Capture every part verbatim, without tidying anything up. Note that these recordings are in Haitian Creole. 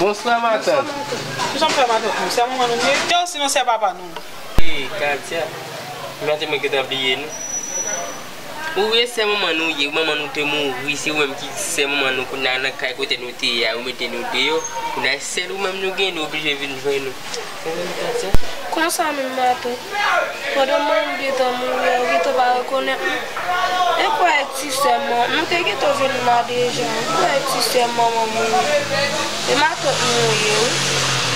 Bonswa, matant. Kijan w fè, matant nou? Sè manman nou m ye? Osinon sè papa nou? Ee, Katia, matant, mwen gentan bliye nou. Ou ye sè manman nou ye, manman nou te mouri, se ou menm ki sè manman nou, kounye a nan kay kote nou te ye a, yo mete nou deyò, kounye a sèl ou menm nou gen, nou oblije vin jwenn ou. Konsa menm, matant. Pandan manman m gentan mouri a, ou gentan pa rekonèt mwen. E kwè ti sè m, nou te gentan jwenn la deja. Ou kwè ti sè m manman mouri. E matant nou ye, wi.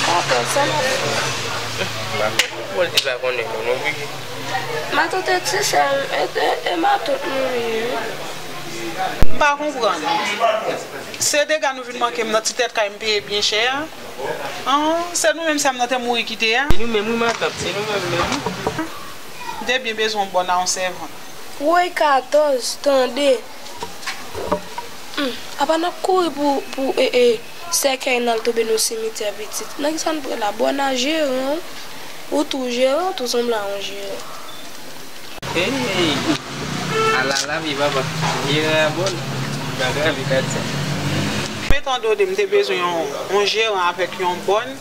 Matant, sa n ap fè? Matant, mwen te pa konnen, non, non, wi. Matant e ti sè m, e, e, e matant nou ye, wi. M pa konprann. Se dega nou vin manke m nan ti tèt kay m peye byen chè a. An, se nou menm sè m nan te mouri kite a. Se nou menm wi matant, se nou menm menm wi. M te byen bezwen yon bòn a yon sèvant. Woy katòz, tande. Hmm, apa n ap kouri pou, pou, e, e, sèkèy n al tonbe nan simityè pitit. Nan kisa n pran la? Bòn a jeran, ou tou jeran, ou tou sanble a yon jeran. Hey! Ala lavi, papa. Jeran an bòn. Bagay, vi katya. Mete an dode, m te bezwen yon, yon jeran avèk yon bòn.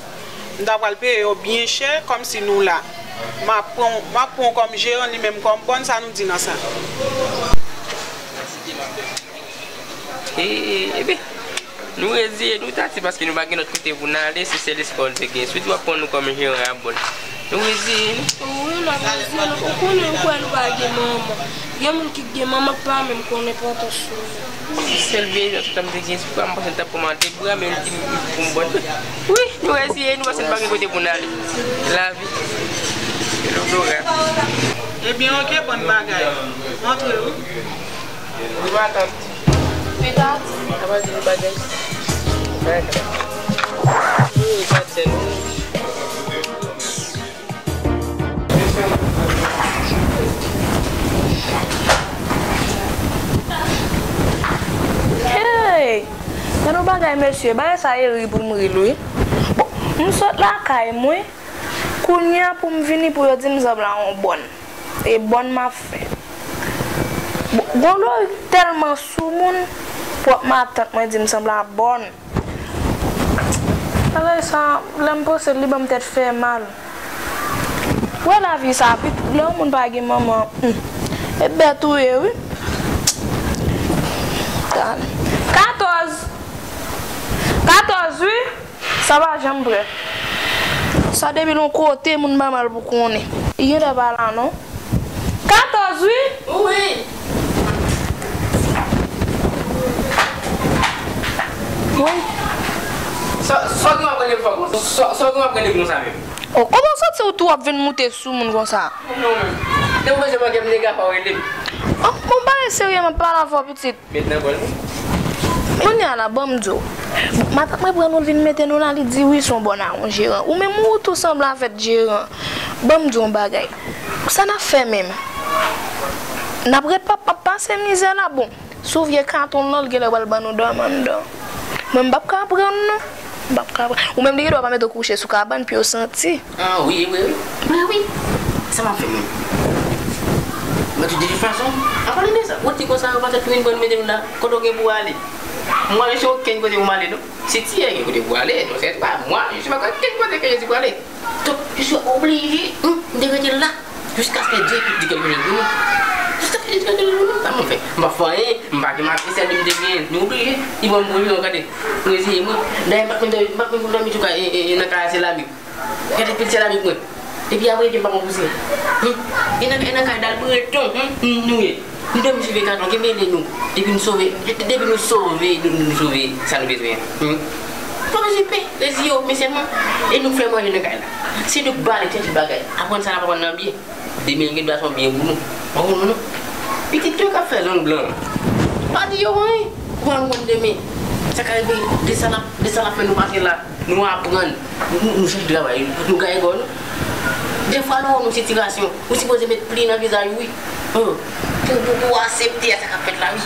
M ta pral peye yo byen chè, kòmsi nou la. M ap pran, m ap pran w kòm jeran, li menm kòm bòn, sa nou di nan sa? E, e, ebyen, nou reziye nou, Tati, paske nou pa gen lòt kote pou n ale, se sèl espwa nou te gen. Si w di w ap pran nou kòm jeran a bòn, nou reziye nou. Wi, n ap reziye nou. Ou konnen, ou kwè nou pa gen manman. Gen moun ki gen manman k pa menm konn enpòtans sou nou. Sèl vye jan tout tan m te gen sou pran, m panse l t ap pran m an de bra, men li di m pou m bòn. Wi, nou reziye nou, paske nou pa gen kote pou n ale. Lavi. Se lodora. Ebyen, oke, bòn bagay. Antre, wi. Wi, matant. Wi, tati. Sa va di bagay? Bagay. Wi, wi, tati, sè nou. Hey! Gade yon bagay, mesye. Bagay sa e ri pou m ri l, wi. Bon, m sot lakay mwen. Kounye a pou m vini pou yo di m sanble a yon bòn. E bòn m ap fè. Bon, Golo tèlman soumoun, pwòp matant mwen di m sanble a bòn. Bagay sa, lè m panse l, li ban m tèt fè mal. Wè lavi sa, pi lè yon moun pa gen manman, hmm, e bèt ou ye, wi. Gade. Katòz! Katòz, wi! Sa pa janm prè. Sa depi l yon kote, moun pa mal pou konnen. Li genlè pa la, non. Katòz, wi! Wi! Wi. Sa, sa w gen w ap rele m fò konsa? Sa, sa w gen w ap rele m konsa menm? O, kòman w santi w tou w ap vin moute sou moun konsa? Non, menm. Depi w bezwen manke m nèg apa w rele m. O, bon, m pale serye, m ap pale avè w pitit. Met nan bòl, wi. Kounye a la, ban m di w. Bon, matant mwen pran nou, l vin mete nou la, li di wi, se yon bòn a yon jeran. Ou menm, ou tou sanble avèk jeran. Ban m di w yon bagay. Sa n ap fè menm? N ap ret p ap, p ap pase mizè la, bon. Sou vye katon l lan, l genlè pral ban nou dòmi anndan. Mwen, m p ap ka pran l, non. M p ap ka pran. Ou menm, li gen dwa pa mete w kouche sou kabann, pye w santi. Ah, wi, wi, wi. Mwen, wi. Sa m ap fè, mwen? Mwen, tout de tout fason, an palan de sa, ou di konsa, yo pa t tou vin pran nou mete nou la, kote w gen pou w ale? Mwen, se okenn kote pou m ale, non. Se tiye gen kote pou w ale, non, se pa mwen, je sais pas, okenn kote ke je di pou w ale. Donk, je suis obligé, hmm, de rete la, jiskaske Dye di kèlke jòz pou nou. Jiskaske Dye di kèlke jòz pou nou. Sa m ap fè? M pa fè anyen, m pa gen mati, sèl li m te genyen. Nou oblije. Li ban m pou li, gade. M reziye mwen. Dayè, m pa t menm dòmi, m pa t menm pou dòmi tou ka, e, e, e, nan kay la, se lamik. Gade pil sèl avèk mwen. Epi apre, epi m pa konn pouse. Hum. E nan, e nan kay Dalbreton, hum, nou ye. Nou dòmi sou vye katon, ki mele nou. Depi nou sove, de-, depi nou sove, nou, nou sove sa nou bezwen an. Hum. Pa bezwen pè, reziye w, men sèlman, e nou k fè manje nan kay la. Se nou k bale tèt tout bagay. Aprann sa n ap aprann nan byen. Demen gen dwa se yon byen pou nou. Pa pou nou, non. Pitit tou k ap fè. Zòn blan. Pa di yo anyen. Ou pa konn demen. Sa ka rive, de sa n ap, de sa n ap fè nou pase la. Nou aprann. Nou, nou chèche travay. Nou gaye kò nou. Dèfwa lè w wè yon sitirasyon, ou sipoze met pli nan vizaj ou, wi. Pou, pou, pou aksepte sa k ap fèt la, wi.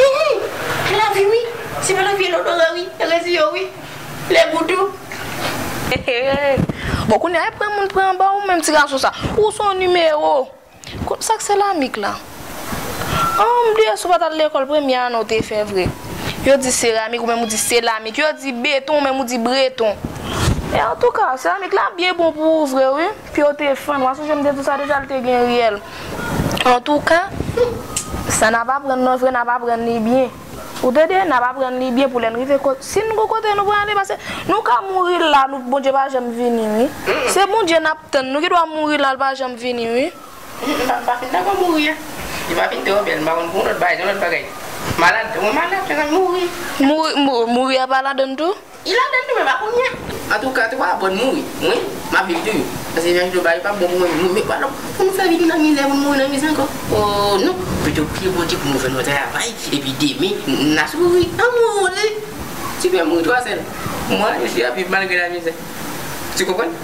Hihi. Se lavi, wi. Se pa lavi, e lòt bagay, wi. E rezi yo, wi. Lè boudou. Bon, kounye a, e pran moun pran anba ou menm ti gason sa. Ou se yon nimewo. Sa k se lamik la? An, m bliye si w pa t al lekòl premye ane w te fè vre. Yo di seramik, ou menm ou di selamik. Yo di beton, ou menm ou di breton. E antouka, seramik la byen bon pou ou vre, wi. Pye w te fann. Mwen sonje m te di w sa deja, l te gen ryèl. Antouka, sa n ap aprann nan vre, n ap aprann li byen. Ou tande? N ap aprann li byen pou lè n rive kote. Si n gon kote nou prale, paske nou ka mouri la, nou, Bondye pa janm vini, wi. Se Bondye n ap tann. Nou gen dwa mouri la, l pa janm vini, wi. M pa, m pa fin dakò mouri a. Li pa fin twò bèl, m pa konn pou yon lòt bagay, se yon lòt bagay. Malad, mwen malad, mezanmi, mouri. Mouri, mou-, mouri a pa ladann tou? Li ladann tou, men pa kounye a. Antouka, tou pa aprann mouri. Mwen, m ap viv toujou. Paske jan yo ba yo pa bon pou mwen. Mwen, mwen, alò, pou nou fè vi nou nan mizè, pou nou mouri nan mizè ankò. O, non. Pito priye Bondye pou nou fè nou travay, epi demen, n a souri. An mouri. Ti pè mouri twa sèl. Mwen, je suis à vivre malgré la misère. Tu comprends?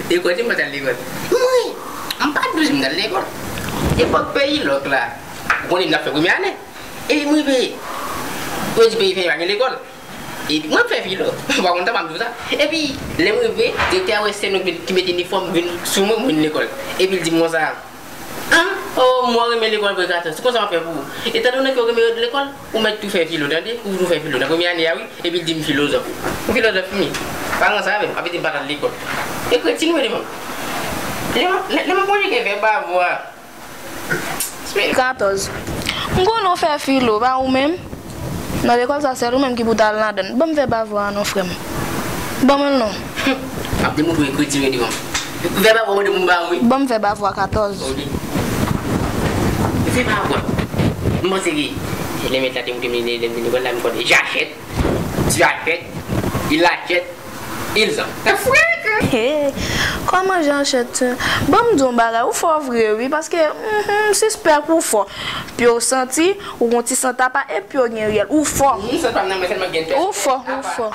E kote m pa t al lekòl? Mwen, m pa t bezwen m t al lekòl. Epòk peyi lòk la, ou konnen n ap fè premye ane. Epi m rive, yo di peyi fèy pa gen lekòl. Epi mwen fè filo. Ou pa konn tan m ap di w sa. Epi, lè m rive, direktè a wè sè nou ki met inifòm vin sou mwen, m vin lekòl. Epi l di m konsa, An, o, mwen renmen lekòl vre, Katòz. Se konsa m ap fè pou ou. Etandone ke w renmen lekòl, ou mèt tou fè filo, tande? Ou tou fè filo nan premye ane a, wi. Epi l di m filozòf. M filozòf, wi. Paran sa menm, ap di m pa t al lekòl. E kretyen, wi, devan. Lè m, lè, lè m ap konjige vèb avwa. Katòz. M konnen w fè filo, pa ou menm? Nan lekòl sa, sèl ou menm ki pou t al ladan l. Ban m vèb avwa a non, frè m. Ban mwen l non. M ap demontre w kretyen devan m. Vèb avwa, mande moun ba ou, wi. Ban m vèb avwa katòz. Ok. Vèb avwa. M panse ke lè mèt la te montre m li lè m te lekòl la, m konn jachèt, jachèt, ilachèt, ilzan. Frèk! Hey, kòman jachèt? Ban m di w yon bagay, ou fò vre, wi, paske, mhm, m sispèk ou fò. Pye w santi, ou gon ti sant apa, epi w gen ryèl. Ou fò. Ou fò, ou fò.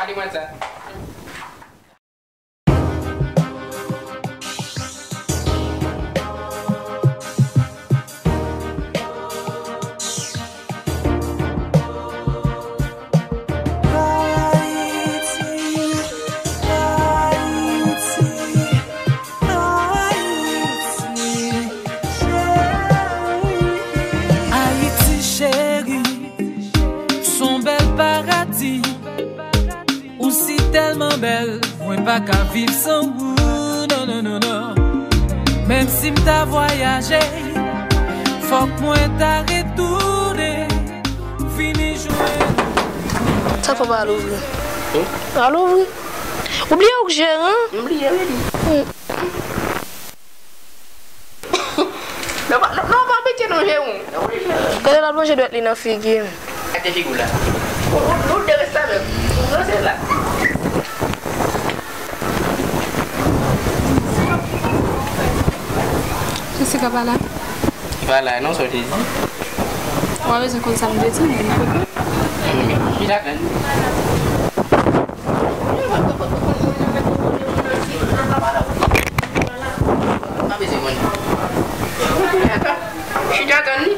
Ayiti cheri, s on bèl paradi. Ou si tèlman bèl, mwen pa ka viv san ou, non, non, non, non. Menm si m ta vwayaje, fòk mwen ta retounen, vini jwenn ou. Sa fò pa al ouvri. Hmm? Al ouvri. Ou bliye ou k jeran? M bliye, wi, li. Hmm. Non, pa, non, non, pa pete non, Jeron. Gade l ap lonje dwèt li nan figi m. Gade figi w la. Ou, ou, ou de resta menm. Ou ranse la. Jessica pa la. Li pa la, non, sa w te di? Ou pa bezwen konn sa m te di, men. Ki ladann? Pa bezwen konn. Chita tann li.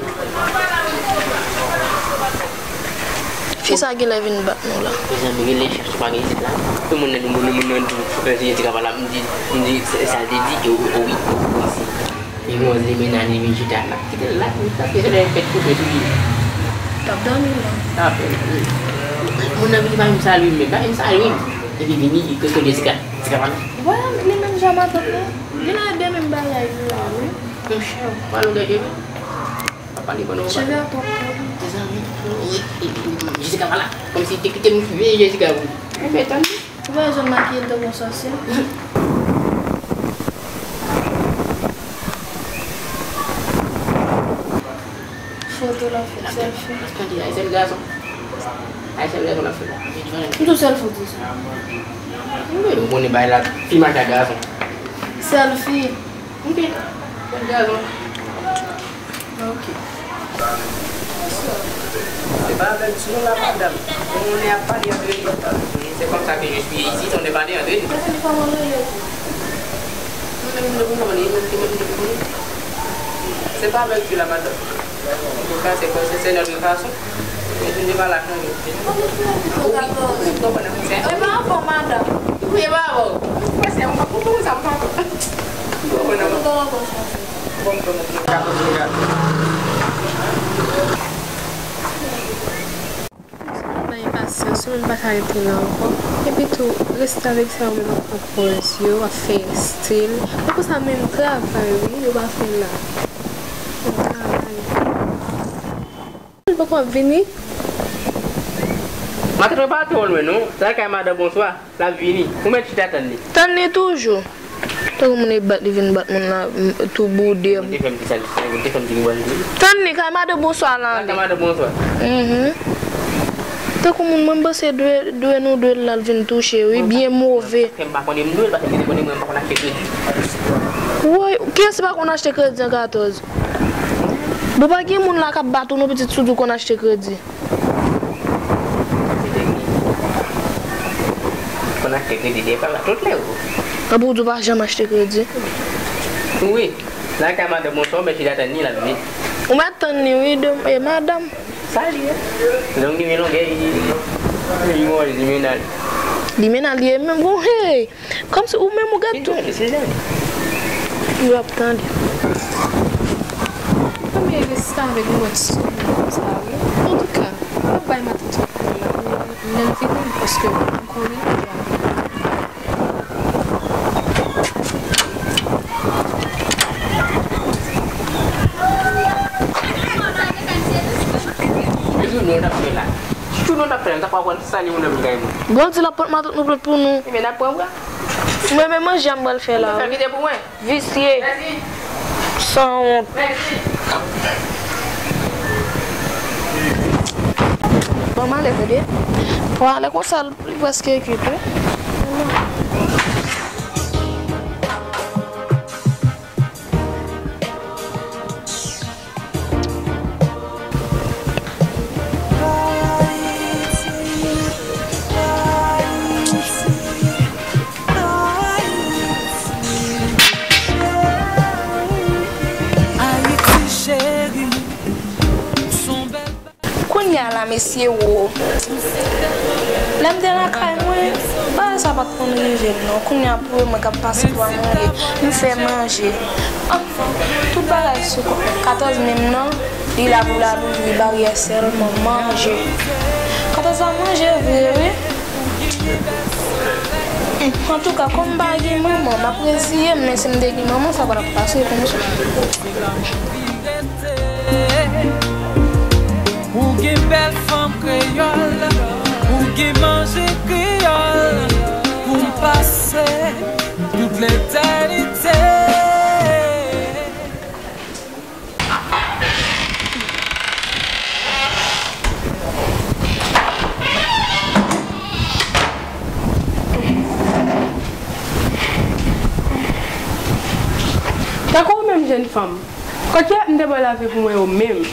Fi sa genlè vin bat nou la. Mezanmi, genlè chèf sou pa gen isit la. Tout moun nan, moun nan, moun nan di, mwen se Jessica pa la, m di, m di, sa, sa l te di, e o, o wi, o, o isi. Li manje li mennen li vin chita la. Kite l la, wi, paske se lè fèt koupe sou li. T ap dòmi la. Apre, wi. Moun nan vin pa vin salye m, menm pa vin salye m. Epi vini, li kote Jessica. Jessica pa la. Wè, li menm jan matant la. Li nan de menm bagay, wi. Monchè, pa nou gade, wi. Pa pale pandan w pale. Cheve a twòp twòp. Mezanmi, wi, wi, wi, Jessica pa la. Kòmsi te kite m veye Jessica, wi. Ou fè tann. Ou pa bezwen makiye l tankou yon sòsyè. Foto l ap fè, selfie. Tande, a sèl gason. A sèl gason l ap fè la. M tou sèl foto sa. Wi, ou konnen bagay la, fi mache ak gason. Selfie. Ok. Sèl gason. Ok. Se pa avèk nou la, madanm. On est à parler entre nous. C'est comme ça que je suis ici, on est parlé entre nous. Se pa avèk nou la, madanm. En tout cas, c'est comme c'est notre façon. E vin de pa la chanje. Ou konprann mwen, se... E pa ankò, madanm. Wi, e pa ankò. Mwen, se yon pa pou sa, m pa konn. Ou konprann mwen? Bon, bon, bon. Bay pasyans, ou menm pa ka rete la ankò. Epi tou, reste avèk sa, ou menm ap pran pòz yo, ap fè estil. Tankou sa menm travay, wi, yo pa fè la. Yon travay. Li poko ap vini? Matant mwen pa twò lwen, non. Sa kay madan bonswa, l ap vini. Ou mèt chita tann li. Tann li toujou. Tankou moun e bat li vin bat moun la, m, tou boude. Ou te fè m di sa, ou te fè m di li wè l vini. Tann li, kay madan bonswa la. Kay madan bonswa. Mhm. Tankou moun, mwen, m panse dwe, dwe nou dwe l al vin touche, wi, byen move. Mwen pa konnen m dwe l, paske m te konnen mwen pa konn achte kredi. Woy, kiyès ki pa konn achte kredi an katòz? Bon, pa gen moun la k ap bat ou non, pitit, si w di w konn achte kredi. Konn achte kredi, de pa la tout lè ou. Apre w di w pa janm achte kredi. Wi, la kay madan bonswa, ou mèt chita tann li, l ap vini. Ou mèt tann li, wi, de, e madanm. Sa li ye? Donk, li men longè, li, li, li, li, limena li. Limena li ye menm, bon, hey! Kòmsi ou menm ou gad tou. Yo ap tande. Kòm e reste avèk nou wè ti souri konsa, wi. Antouka, w ap bay matant ou pwoblèm la. Lè l vini, paske m konnen li la. Jounen w t ap fè la. Jounen w t ap fè la, m ta pa pran sali moun nan vin kay mwen. Bon, di l ap pot matant nou plant pou nou. Ebyen, n ap pran bwa. Mwen menm manje a m pral fè la. Fè kite pou mwen. Visye. Mèsi. Sanwont. Mèsi. Bon, m ale, tande. Bon, ale konsa, li prèske kwit, wi. Kounye a la, mesye, wo. Lè m te lakay mwen, bagay sa pa t konn rive m non. Kounye a pou mwen k ap pase twa manje, m fè manje. Ah, tout bagay sou katòz menm nan, li la pou l al ouvri baryè sèlman manje. Katòz ap manje vre, wi. Antouka, kòm m pa gen manman, m ap reziye m, men si m te gen manman, sa pa t ap pase konsa. Ou gen bèl fanm kreyòl, ou gen manje kreyòl, pou m pase tout letènite. Tankou ou menm jèn fanm, kote m te pral lave pou mwen yo menm?